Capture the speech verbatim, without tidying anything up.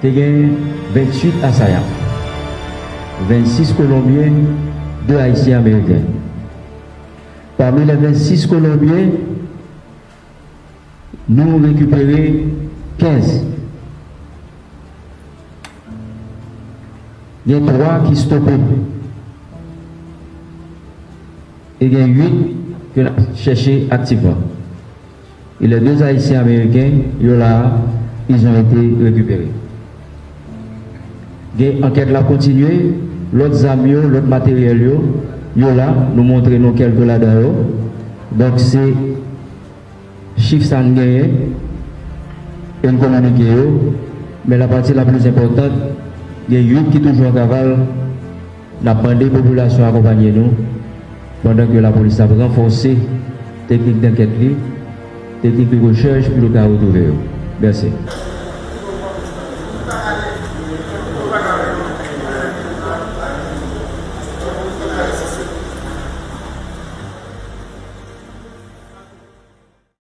Te gen venntuit asayan, vennsis Kolonbyen, de Ayisyen Ameriken. Pami lè vennsis Kolonbyen, nou rekipere kenz. Gen twa ki stope. E gen uit ke n ap chèche aktivman. E les deux Haïtiens américains, yo la, ils ont été récupérés. Gen ankèt la kontinye, lòt zam yo, lòt materyèl yo, yo la, nou montre nou kèlke ladan yo. Donk se chif sa n genyen e n kominike yo, men la pati la pli enpòtan, gen uit ki toujou an kaval. N ap mande popilasyon akonpanye nou pandan ke lapolis ap ranfòse teknik dankèt li, teknik de rechèch pou yo ka retwouve yo. Mèsi.